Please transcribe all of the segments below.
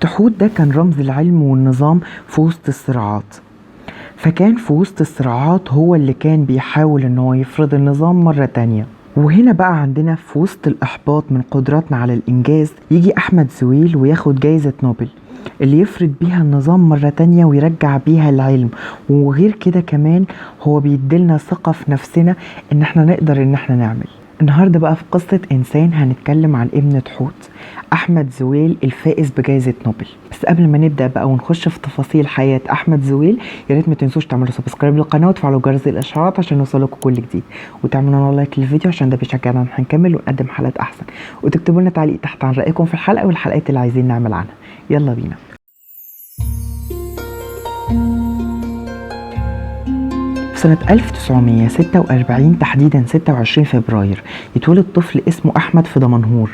تحوت ده كان رمز العلم والنظام في وسط الصراعات، فكان في وسط الصراعات هو اللي كان بيحاول ان هو يفرض النظام مرة تانية. وهنا بقى عندنا في وسط الإحباط من قدراتنا على الإنجاز يجي أحمد زويل وياخد جايزة نوبل اللي يفرض بيها النظام مرة تانية ويرجع بيها العلم. وغير كده كمان هو بيديلنا ثقة في نفسنا ان احنا نقدر ان احنا نعمل. النهاردة بقى في قصة إنسان هنتكلم عن ابن تحوت أحمد زويل الفائز بجائزة نوبل. بس قبل ما نبدأ بقى ونخش في تفاصيل حياة أحمد زويل، يا ريت ما تنسوش تعملوا subscribe للقناة وتفعلوا جرس الإشعارات عشان يوصلكوا كل جديد، وتعملوا لنا like للفيديو عشان ده بيشجعنا ان احنا نكمل ونقدم حلقات أحسن، وتكتبوا لنا تعليق تحت عن رأيكم في الحلقة والحلقات اللي عايزين نعمل عنها. يلا بينا. سنة 1946 تحديدا 26 فبراير يتولد طفل اسمه أحمد في دمنهور.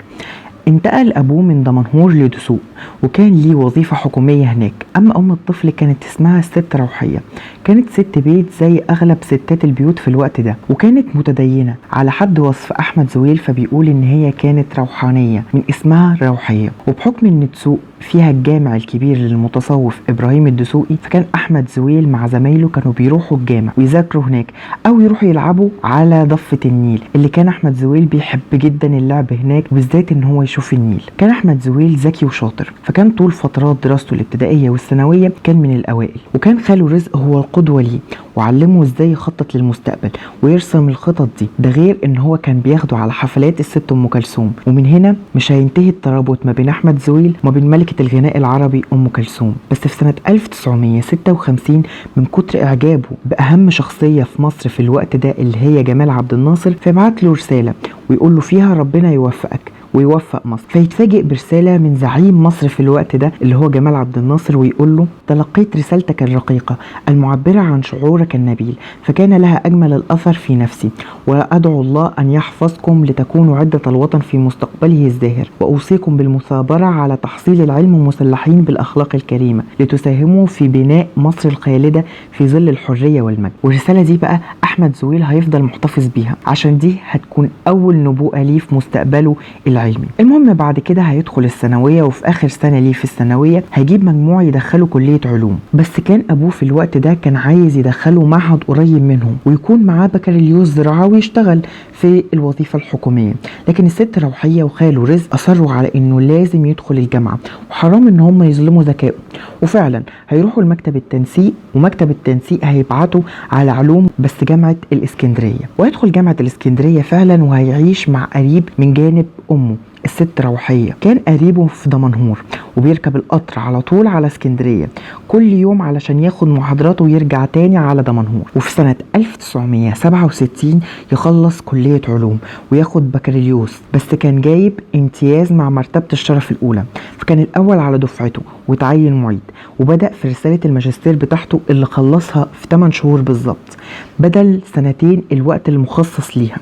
انتقل أبوه من دمنهور لدسوق وكان ليه وظيفة حكومية هناك. أما أم الطفل كانت اسمها الست روحية، كانت ست بيت زي أغلب ستات البيوت في الوقت ده، وكانت متدينة على حد وصف أحمد زويل، فبيقول إن هي كانت روحانية من اسمها روحية. وبحكم إن دسوق فيها الجامع الكبير للمتصوف إبراهيم الدسوقي، فكان أحمد زويل مع زمايله كانوا بيروحوا الجامع ويذاكروا هناك أو يروحوا يلعبوا على ضفة النيل، اللي كان أحمد زويل بيحب جدا اللعب هناك، وبالذات إن هو يشوف النيل. كان أحمد زويل ذكي وشاطر، فكان طول فترات دراسته الابتدائية والثانوية كان من الأوائل، وكان خاله رزق هو القدوة ليه وعلمه ازاي يخطط للمستقبل ويرسم الخطط دي. ده غير ان هو كان بياخده على حفلات الست ام كلثوم، ومن هنا مش هينتهي الترابط ما بين احمد زويل وما بين ملكة الغناء العربي ام كلثوم. بس في سنة 1956 من كتر اعجابه باهم شخصية في مصر في الوقت ده اللي هي جمال عبد الناصر، فبعت له رسالة ويقول له فيها ربنا يوفقك ويوفق مصر. فيتفاجئ برسالة من زعيم مصر في الوقت ده اللي هو جمال عبد الناصر، ويقول له تلقيت رسالتك الرقيقة المعبرة عن شعورك النبيل، فكان لها أجمل الأثر في نفسي، وأدعو الله أن يحفظكم لتكونوا عدة الوطن في مستقبله الزاهر، وأوصيكم بالمثابرة على تحصيل العلم مسلحين بالأخلاق الكريمة لتساهموا في بناء مصر الخالدة في ظل الحرية والمجد. والرسالة دي بقى أحمد زويل هيفضل محتفظ بيها عشان دي هتكون أول نبوءة ليه في مستقبله العلمي. المهم بعد كده هيدخل الثانوية، وفي آخر سنة ليه في الثانوية هيجيب مجموع يدخله كلية علوم. بس كان أبوه في الوقت ده كان عايز يدخله معهد قريب منهم ويكون معاه بكالوريوس زراعة ويشتغل في الوظيفة الحكومية، لكن الست روحية وخاله رزق أصروا على إنه لازم يدخل الجامعة وحرام إن هم يظلموا ذكائه. وفعلا هيروحوا لمكتب التنسيق، ومكتب التنسيق هيبعته على علوم بس جامعة الإسكندرية، ويدخل جامعة الإسكندرية فعلا، وهيعيش مع قريب من جانب أمه الست روحية. كان قريبه في دمنهور وبيركب القطر على طول على اسكندرية كل يوم علشان ياخد محاضراته ويرجع تاني على دمنهور. وفي سنة 1967 يخلص كلية علوم وياخد بكالوريوس، بس كان جايب امتياز مع مرتبة الشرف الأولى، فكان الأول على دفعته وتعين معيد، وبدأ في رسالة الماجستير بتاعته اللي خلصها في 8 شهور بالظبط بدل سنتين الوقت المخصص ليها.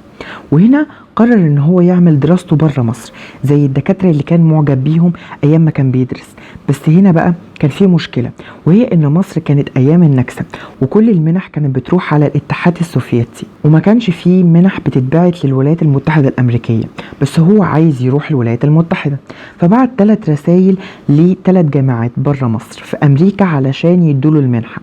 وهنا قرر ان هو يعمل دراسته بره مصر زي الدكاترة اللي كان معجب بيهم ايام ما كان بيدرس. بس هنا بقى كان في مشكلة، وهي ان مصر كانت ايام النكسة وكل المنح كانت بتروح على الاتحاد السوفيتي، وما كانش فيه منح بتتبعت للولايات المتحدة الامريكية، بس هو عايز يروح الولايات المتحدة. فبعت 3 رسائل ل3 جامعات بره مصر في امريكا علشان يدوله المنحة.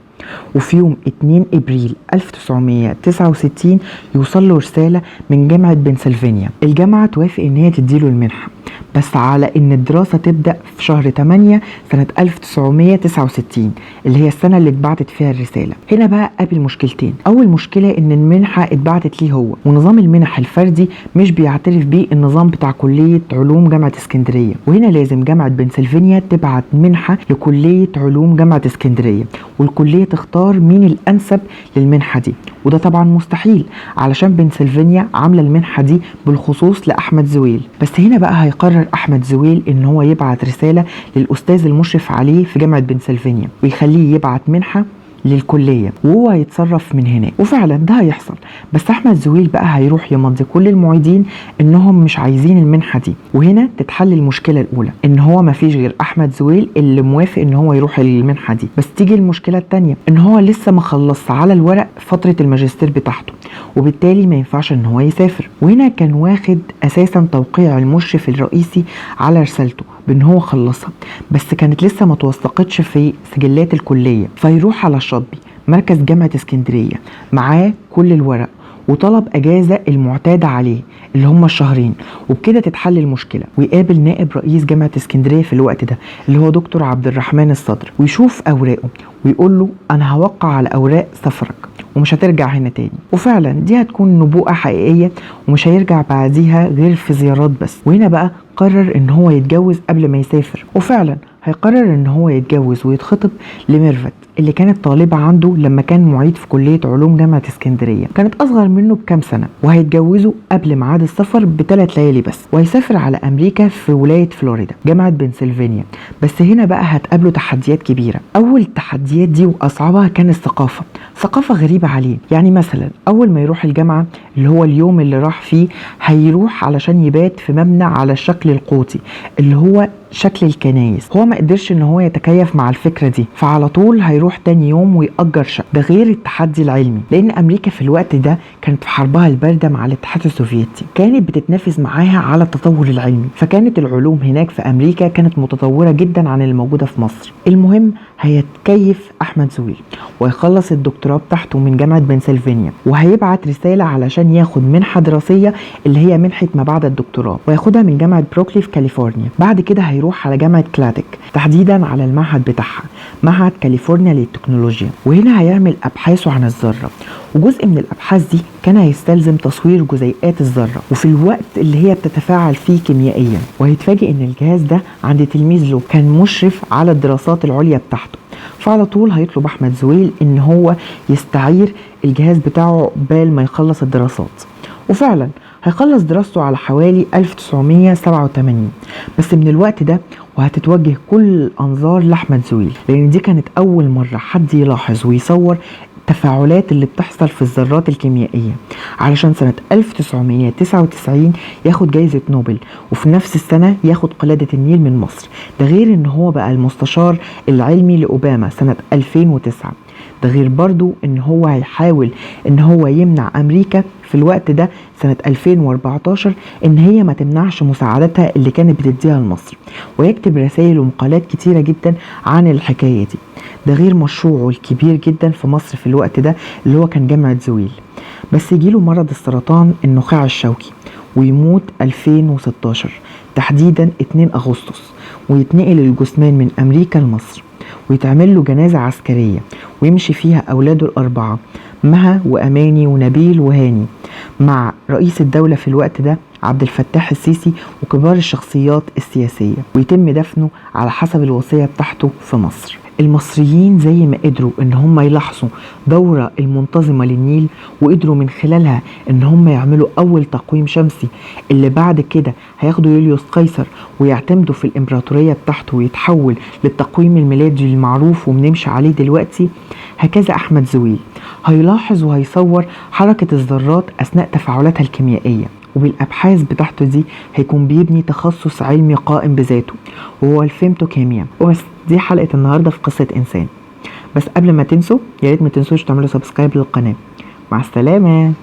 وفي يوم 2 ابريل 1969 يوصل له رسالة من جامعة بنسلفانيا. الجامعة توافق ان هي تديله المنحة، بس على ان الدراسة تبدأ في شهر 8 سنة 1969 اللي هي السنة اللي اتبعتت فيها الرسالة. هنا بقى قابل مشكلتين. اول مشكلة ان المنحة اتبعتت ليه هو، ونظام المنح الفردي مش بيعترف بيه النظام بتاع كلية علوم جامعة اسكندرية، وهنا لازم جامعة بنسلفانيا تبعت منحة لكلية علوم جامعة اسكندرية والكلية تختار مين الانسب للمنحة دي، وده طبعا مستحيل علشان بنسلفانيا عاملة المنحة دي بالخصوص لأحمد زويل. بس هنا بقى هيقرر أحمد زويل إن هو يبعت رسالة للأستاذ المشرف عليه في جامعة بنسلفانيا ويخليه يبعت منحة للكلية وهو هيتصرف من هناك، وفعلا ده هيحصل. بس احمد زويل بقى هيروح يمضي كل المعيدين انهم مش عايزين المنحة دي، وهنا تتحل المشكلة الاولى ان هو ما فيش غير احمد زويل اللي موافق ان هو يروح المنحة دي. بس تيجي المشكلة الثانية ان هو لسه ما خلصش على الورق فترة الماجستير بتاعته، وبالتالي ما ينفعش ان هو يسافر. وهنا كان واخد اساسا توقيع المشرف الرئيسي على رسالته، بان هو خلصها، بس كانت لسه ما توثقتش في سجلات الكلية. فيروح على الشاطبي مركز جامعة اسكندرية معاه كل الورق، وطلب اجازة المعتادة عليه اللي هم الشهرين، وبكده تتحل المشكلة. ويقابل نائب رئيس جامعة اسكندرية في الوقت ده اللي هو دكتور عبد الرحمن الصدر، ويشوف اوراقه ويقول له انا هوقع على اوراق سفرك ومش هترجع هنا تاني. وفعلا دي هتكون نبوءة حقيقية، ومش هيرجع بعديها غير في زيارات بس. وهنا بقى قرر ان هو يتجوز قبل ما يسافر، وفعلا هيقرر ان هو يتجوز ويتخطب لميرفت اللي كانت طالبة عنده لما كان معيد في كلية علوم جامعة اسكندرية، كانت أصغر منه بكام سنة. وهيتجوزوا قبل ميعاد السفر ب3 ليالي بس، وهيسافر على أمريكا في ولاية فلوريدا جامعة بنسلفانيا. بس هنا بقى هتقابله تحديات كبيرة. أول التحديات دي وأصعبها كان الثقافة، ثقافة غريبة عليه. يعني مثلا أول ما يروح الجامعة اللي هو اليوم اللي راح فيه، هيروح علشان يبات في مبنى على الشكل القوطي اللي هو شكل الكنايس. هو ما قدرش ان هو يتكيف مع الفكرة دي، فعلى طول هيروح تاني يوم ويأجر شقة. ده غير التحدي العلمي، لان امريكا في الوقت ده كانت في حربها الباردة مع الاتحاد السوفيتي، كانت بتتنافس معاها على التطور العلمي، فكانت العلوم هناك في امريكا كانت متطورة جدا عن الموجودة في مصر. المهم هيتكيف احمد زويل ويخلص الدكتوراه بتاعته من جامعة بنسلفانيا، وهيبعت رسالة علشان ياخد منحة دراسية اللي هي منحة ما بعد الدكتوراه، وياخدها من جامعة بروكلي في كاليفورنيا. بعد كده هيروح على جامعة كلاتك تحديدا على المعهد بتاعها، معهد كاليفورنيا للتكنولوجيا، وهنا هيعمل ابحاثه عن الذرة. وجزء من الابحاث دي كان هيستلزم تصوير جزيئات الذرة وفي الوقت اللي هي بتتفاعل فيه كيميائيا. وهيتفاجئ ان الجهاز ده عند تلميذ له كان مشرف على الدراسات العليا بتاعته، فعلى طول هيطلب احمد زويل ان هو يستعير الجهاز بتاعه بال ما يخلص الدراسات. وفعلا هيخلص دراسته على حوالي 1987. بس من الوقت ده وهتتوجه كل الانظار لاحمد زويل، لان دي كانت اول مرة حد يلاحظ ويصور التفاعلات اللي بتحصل في الذرات الكيميائية، علشان سنة 1999 ياخد جايزة نوبل، وفي نفس السنة ياخد قلادة النيل من مصر. ده غير ان هو بقى المستشار العلمي لأوباما سنة 2009. ده غير برضو ان هو هيحاول ان هو يمنع امريكا في الوقت ده سنة 2014 ان هي ما تمنعش مساعدتها اللي كانت بتديها لمصر، ويكتب رسائل ومقالات كتيرة جدا عن الحكاية دي. ده غير مشروعه الكبير جدا في مصر في الوقت ده اللي هو كان جامعة زويل. بس يجيله مرض السرطان النخاع الشوكي ويموت 2016 تحديدا 2 أغسطس، ويتنقل الجثمان من أمريكا لمصر، ويتعمل له جنازة عسكرية ويمشي فيها أولاده الأربعة مها وأماني ونبيل وهاني، مع رئيس الدولة في الوقت ده عبد الفتاح السيسي وكبار الشخصيات السياسية، ويتم دفنه على حسب الوصية بتاعته في مصر. المصريين زي ما قدروا ان هم يلاحظوا دورة المنتظمة للنيل، وقدروا من خلالها ان هم يعملوا اول تقويم شمسي اللي بعد كده هياخدوا يوليوس قيصر ويعتمدوا في الامبراطورية بتاعته ويتحول للتقويم الميلادي المعروف وبنمشي عليه دلوقتي. هكذا احمد زويل هيلاحظ وهيصور حركة الذرات اثناء تفاعلاتها الكيميائية، وبالابحاث بتاعته دي هيكون بيبني تخصص علمي قائم بذاته وهو الفيمتوكيمياء. وبس دي حلقة النهاردة في قصة إنسان. بس قبل ما تنسوا يا ريت ما تنسوش تعملوا subscribe للقناة. مع السلامة.